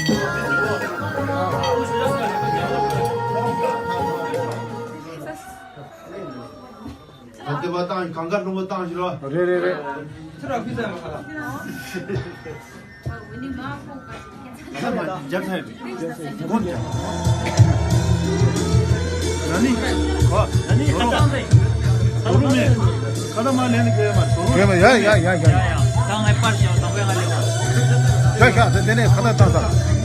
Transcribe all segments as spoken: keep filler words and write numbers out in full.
ད་ལྟ་བ་བཏང་གང་ག་ལྷུང་བ་བཏང་ཞིག་རོ། རེད་རེད་རེད། ཚུར་ར་ཕུད་ཙམ་མ་ཁ་ལ། ཁ་ལ་མ་རྒྱབ་ཚར་རེད། སྒོ་རྒྱབ། ན་ནི། ཨོ། ན་ནི་ཁ་བཏང་ཚར། ཟོ་རུ་མེད། ཁ་ལ་མ་ལེན་གི་མ་ཟོ་རུ། ཡ་ཡ་ཡ་ཡ་ཡ། ད་ངས་པར་ཞིག་དང་པོའི་ང་ལེན་པ། ཤ་ཤ་དེ་དེ་ནས་ཁ་ལ་བཏང་ཚར།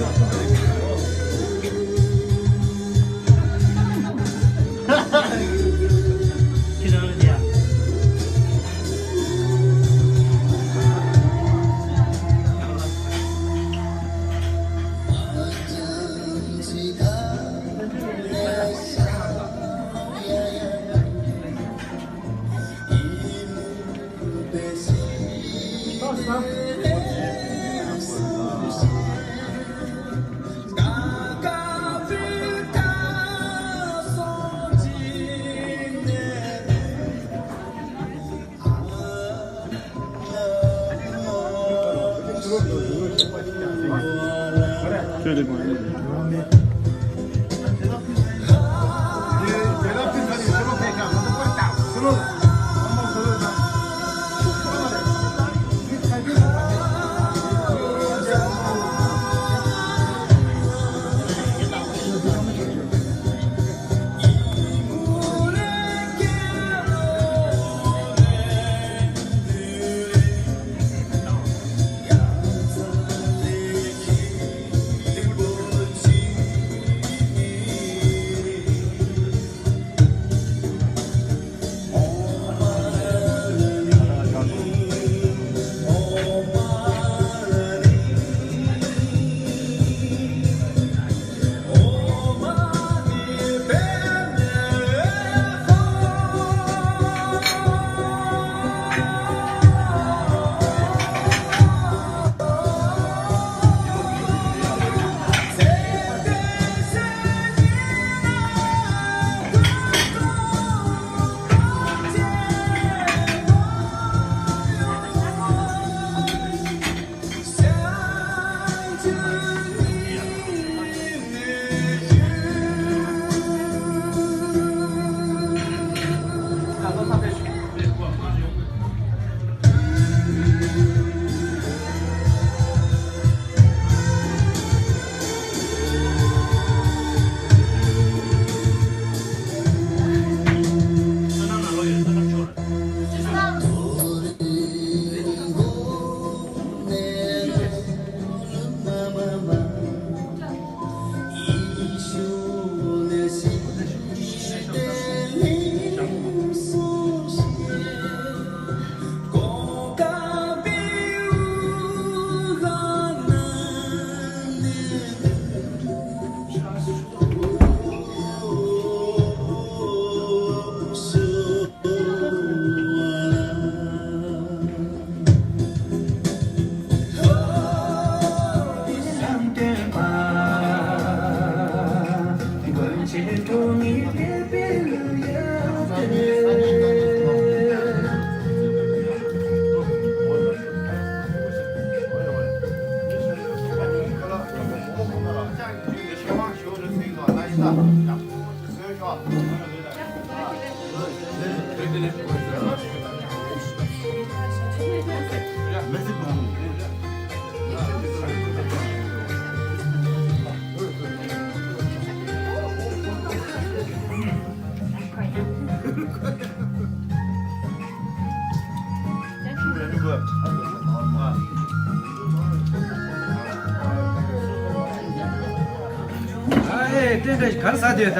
ཨ་ཨེ་ཏན་ཏན་གར་ས་དེ་ད།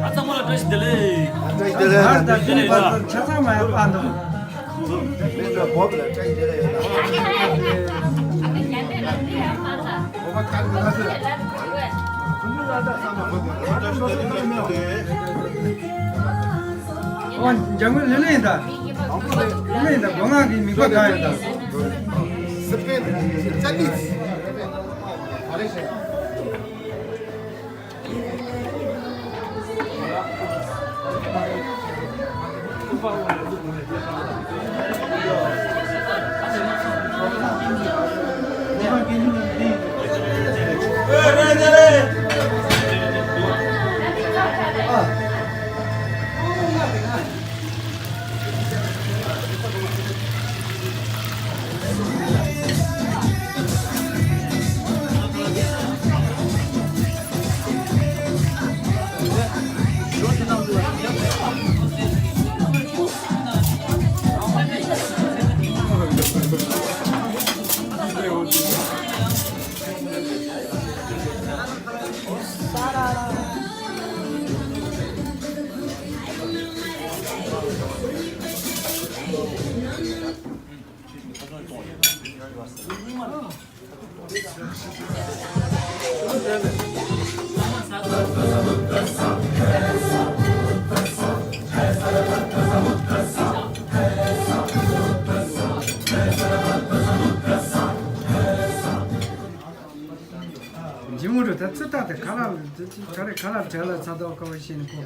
ཨ་ཚང་མ་ལ་བཀྲ་ཤིས་བདེ་ལེགས། བཀྲ་ཤིས་བདེ་ལེགས། བཀྲ་ཤིས་བདེ་ལེགས། ཆ་ཚང་མ་ཡང་པ་འདུག་མེད་ན་བོད་ལ་བཀྲ་ཤིས་བདེ་ལེགས་ཡོད་ན། ཨོ་འཇམ་དངུལ་ལེ་ལེ་ཡིན་ད། ལེ་ལེ་ཡིན་ད། སྒོ་ང་གི་མིག་པ་གང་ཡོད་ད། སི་པེན་ཅ་ལི། འཇིམ་རུ་ད་ཚུར་ལྟ་དེ་ཁ་ལག་ཚུར་ཅིག་ག་རེ་ཁ་ལག་བྲལ་ལ་ཚ་དོག་ཁ་བ་ཤེས་ནས་ཁོ་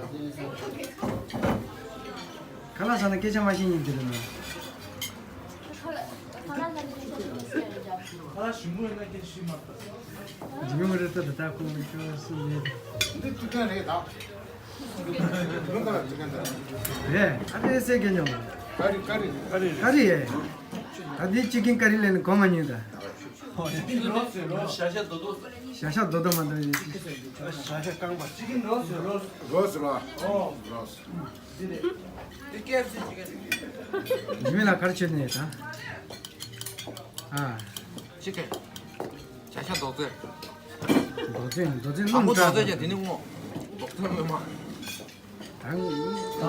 ཁ་ལག་ཟ་ན་སྐད་ཆ་མ་ཤེས་ཉིན་དེ་རེད་མ། ཁ་ལག་ཞིམ་པོ་ཡིན་ན་སྐད་ཆ་ཤེས་མ་ཐུབ། འཇིམ་རུ་ད་ད་ད་ཁོ་ཁ་ལག་སུ་ལས། འདི་ཅི་ག་རེད་ད། རེད། ཨ་ཏེ་སེ་གེ་ཉོ། ཀ་རི་ཀ་རི་ཀ་རི་ཀ་རི་ཡེ། ད་འདི་ཅི་ཀིན་ཀ་རི་ལེན་གོ་མ་ཉོས་ད། ཤ་ཤ་རྡོ་རྡོ་མ་འདྲ་ཡེ། ཤ་ཤ་རྐང་པ། རོ་སི་རོ། རོ་སི། འདི་རེད། འདི་ཀེ་ཨེཕ་སི་ཅི་ཀིན། འཇིམ་ལ་ག་རེ་མཆོད་ནས་ད། ཨ། ཅི་ཀིན། ཤ་ཤ་རྡོག་རྩེ། རྡོག་རྩེ་རྡོག་རྩེ། དང་པོ་རྡོག་རྩེ་ཀྱང་དེ་ནི་སྔོ། རྡོག་རྩེ་སྔོན་མ། དང་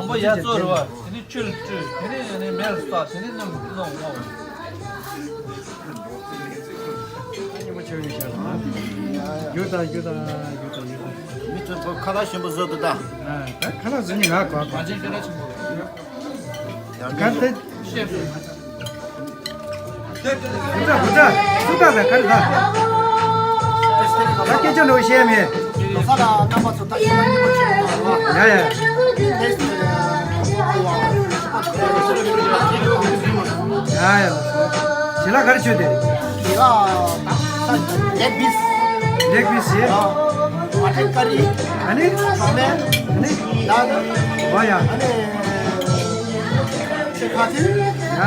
པོ་ཡར་བཙོས་རེད་བ། དེ་ནི་ཆུར་བཀྲུས། དེ་ནི་ཨ་ནི་མེར་བཏགས། དེ་ནི་སྣུམ་སྣུམ་སྔོ། རྒྱུ་དང་རྒྱུ་དང་རྒྱུ་དང་རྒྱུ་དང་། མི་ཚོས་ཁ་ལག་ཞིམ་པོ་བཟོ་འདུག་ད། ཨ། ད་ཁ་ལག་བཟོ་ནི་ང་གོ་གོ། ང་ཚོའི་སྐད་གྲགས་ཆེན་པོ་རེད། ཡང་གལ་ཏེ། ཤེས་སོང་། བུ་ཚ་བུ་ཚ་སུ་ད་ད་ག་རེ་ད། ད་སྐད་ཆ་འདྲ་བོ་བཤད་མེད། ལོ་གསར་ལ་རྣམ་པ་ཚོ་ད་ཤེས་ན་སྙིང་པོ་ཆེ་ཡོད་པ། ཡ་ཡ། ཏེས་ཏེ། ཞེ་ལ་ག་རེ་མཆོད་དེ། ཞེ་ལ་ད་ལེག་པིས། ལེག་པིས་ཡེ། ཨ། མ་ཊན་ཀ་རི། ཨ་ནི། ཆོ་མེན། ཨ་ནི། ནཱན། ཨོ་ཡ། ཨ་ནི། ཆེ་ཁ་ཐི། ཡ་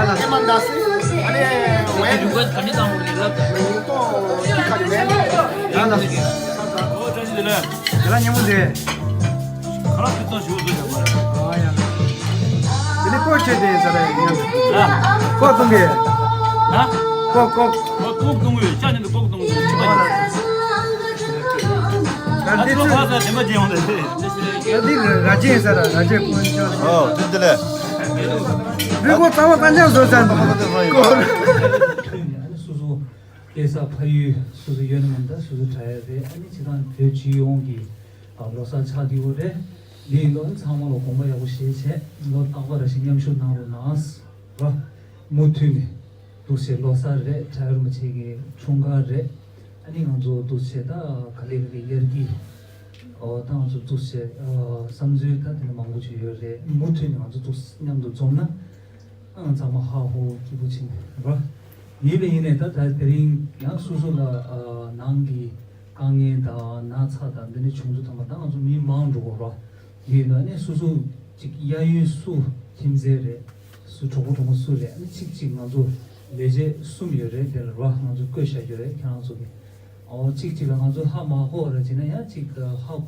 ལ། ཨེ་མན་དཱ་སི། ཨ་ནི། ཝེན། ཡུ་ག་ག་ནི་དང་ལི་ལ། ཉིན་ཏོ་ཁ་ཐི་ཝེན། ཡ་ལ། ཨོ་བཀྲ་ཤིས་བདེ་ལེགས། དེ་ལ་ཉིན་མོ་བདེ། ཁ་ལག་ཕུན་སུམ་ཞུ་བཟོ་བྱ་བ་རེད། ཨོ་ཡ་ལ། དེ་ནི་ཀོ་ཆེ་དེ་ཟ་རེད་ཡ། ཀོ་གཏོང་གི། ཧ། ཀོ་ཀོ། ཀོ་གཏོང་གི་ཡོད། ཤ་ཉིན་དུ་ཀོ་གཏོང་གི་ཡོད། ཨོ་ལ། ད་འདི་ཚོ་ཕ་ས་དེ་མ་བརྗེད་ཡོང་དེ། ད་འདི་ར་ཅན་ས་ར་ར་ཅན་ཀུན་ཅོ། ཨོ་དེ་དེ་ལས། རི་ཀོ་ཙམ་པ་ཙམ་ཅང་བཟོ་ཙམ་ཀོ། སོ་སོ་སྐྱེས་ས་ཕ་ཡུལ་སོ་སོ་ཡོད་ན་མ་ད་སོ་སོ་གྲྭ་ཡ་རེད། ཨ་ནི་ཅི་ཐང་བོད་སྤྱི་ཡོངས་ཀྱི་ལོ་གསར་ཆགས་བསྡད་ཡོད་རེད། འདི་ཡིན་ལོ་ཚང་མ་ལ་དགོངས་པ་ཡག་པོ་བཞེས་བྱས་ལོ་རྟག་པར་ར་ཞིག་མཉམ་ཞུགས་གནང་རོགས་གནང་། ར། མུ་མཐུད་ནས། འདུག་སེ་ལོ་གསར་རེད། གྲྭ་བ་རིན་པོ་ཆེ་གི་འཁྲུངས་སྐར་རེད། ཨ་ནི་ང་ཚོ་འདུག་སེ་ད་ག་ལེ་ག་ལེ་དབྱར་གྱི་ཨོ་ད་ང་ཚོ་འདུག་སེ་ཨ་བསམ་ཚུལ་ད་དེ་འདྲ་མང་པོ་ཅིག་ཡོད་རེད། མུ་མཐུད་ནས་ང་ཚོ་འདུག་སེ་མཉམ་དུ་འཛོམས་ན་ཨང་ཚང་མ་ཧ་ཧོ་སྐྱིད་པོ་ཕྱིན་ར། ཡིན་པས་ཡིན་ནས་ད་ད་དེ་རིང་ཡང་སོ་སོ་ལ་ཨ་ནང་གི་དཀའ་ངལ་དང་ན་ཚ་དང་འདི་འདྲ་བྱུང་ཚུལ་ཐམས་ཅད་ད་ང་ཚོ་མི་མང་འགྲོ་གོ་ར། ཡིན་ན་ནི་སོ་སོ་ཅིག་གཡས་གཡོན་སུ་ཁྱིམ་མཚེས་རེད། སུ་གྲོགས་པོ་གྲོགས་མོ་སུ་རེད། ཨ་ནི་གཅིག་གཅིག་ང་ཚོ་ལས་བྱེད་གསུམ་ཡོད་རེད། དེ་ལ་ར་ང་ཚོ་བསྐོས་བཞག་ཡོད་རེད། ཁྱེད་རང་ཚོ་གི་ཨོ་གཅིག་གཅིག་ལ་ང་ཚོ་ཧ་མ་གོ་བ་ར་བྱས་ན་ཡང་གཅིག་ཧ་གོ་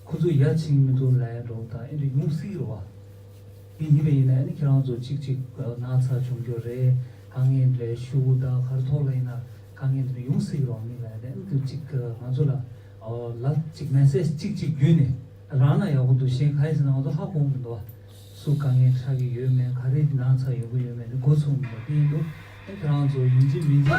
ཁོ་ཚོ་ཡ་ཕྱིན་མི་འདུག་ལ་ཡ་འགྲོ་དང་ཨེ་འདྲ་ཡོང་སྲིད་རེད་བ། དེ་ཡིན་པ་ཡིན་ན་ཨ་ནི་ཁྱེད་རང་ཚོ་གཅིག་གཅིག་ན་ཚ་བྱུང་རྒྱུ་རེད། དཀའ་ངལ་རེད། ཤུགས་དང་གར་ཐོག་ལ་ཡིན་ན་དཀའ་ངལ་འདི་འདྲ་ཡོང་སྲིད་རེད་བ། མི་ལ་ཡ་དེ་ཨ་ནི་གཅིག་ང་ཚོ་ལ་ཨོ་ལ་གཅིག་མེ་སེ་ཇི་གཅིག་གཅིག་བརྒྱུད་ནས། རང་ན་ཡག་པོ་འདུག་གཞན་ག་རེ་ཟེར་ན་ང་ཚོ་ཧ་གོ་མི་འདུག་བ། སུ་དཀའ་ངལ་འཕྲད་ཀྱི་ཡོད་མེད། ག་རེ་ན་ཚ་ཡོང་གི་ཡོད་མེད་ནི་གོ་ཚོད་མི་འདུག་དེ་ཡིན་དུས་ཨེ་ཁྱེད་རང་ཚོ་ཡིན་གཅིག་མིན་གཅིག་ད་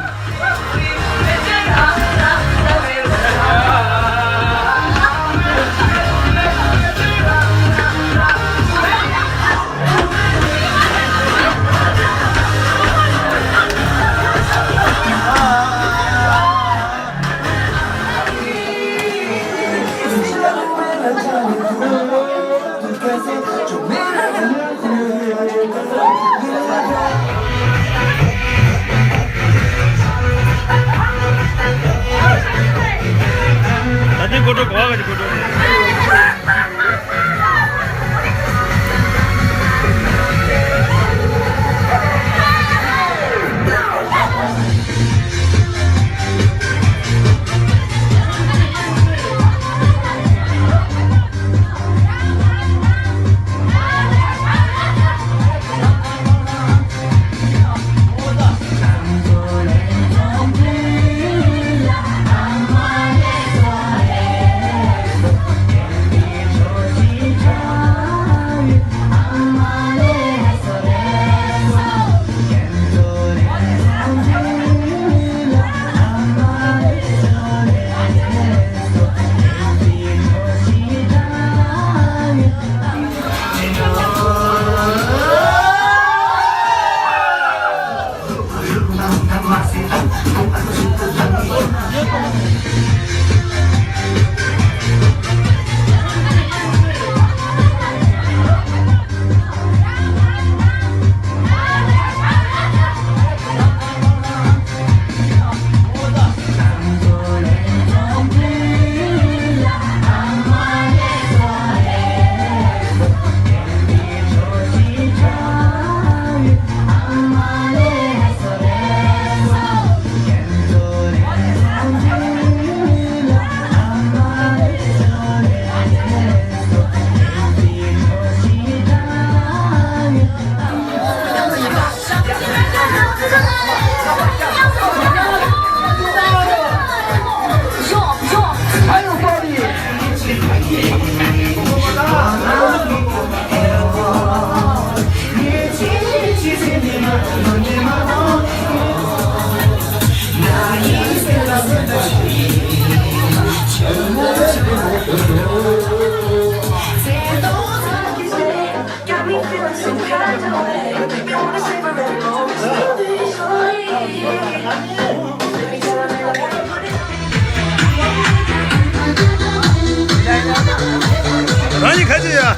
ལྟའི་སྒོ་འགྲོ་ག་བ་ག་གི་སྒོ་འགྲོ། ཨ་ནི་ཁ་ཅིག་ཡ།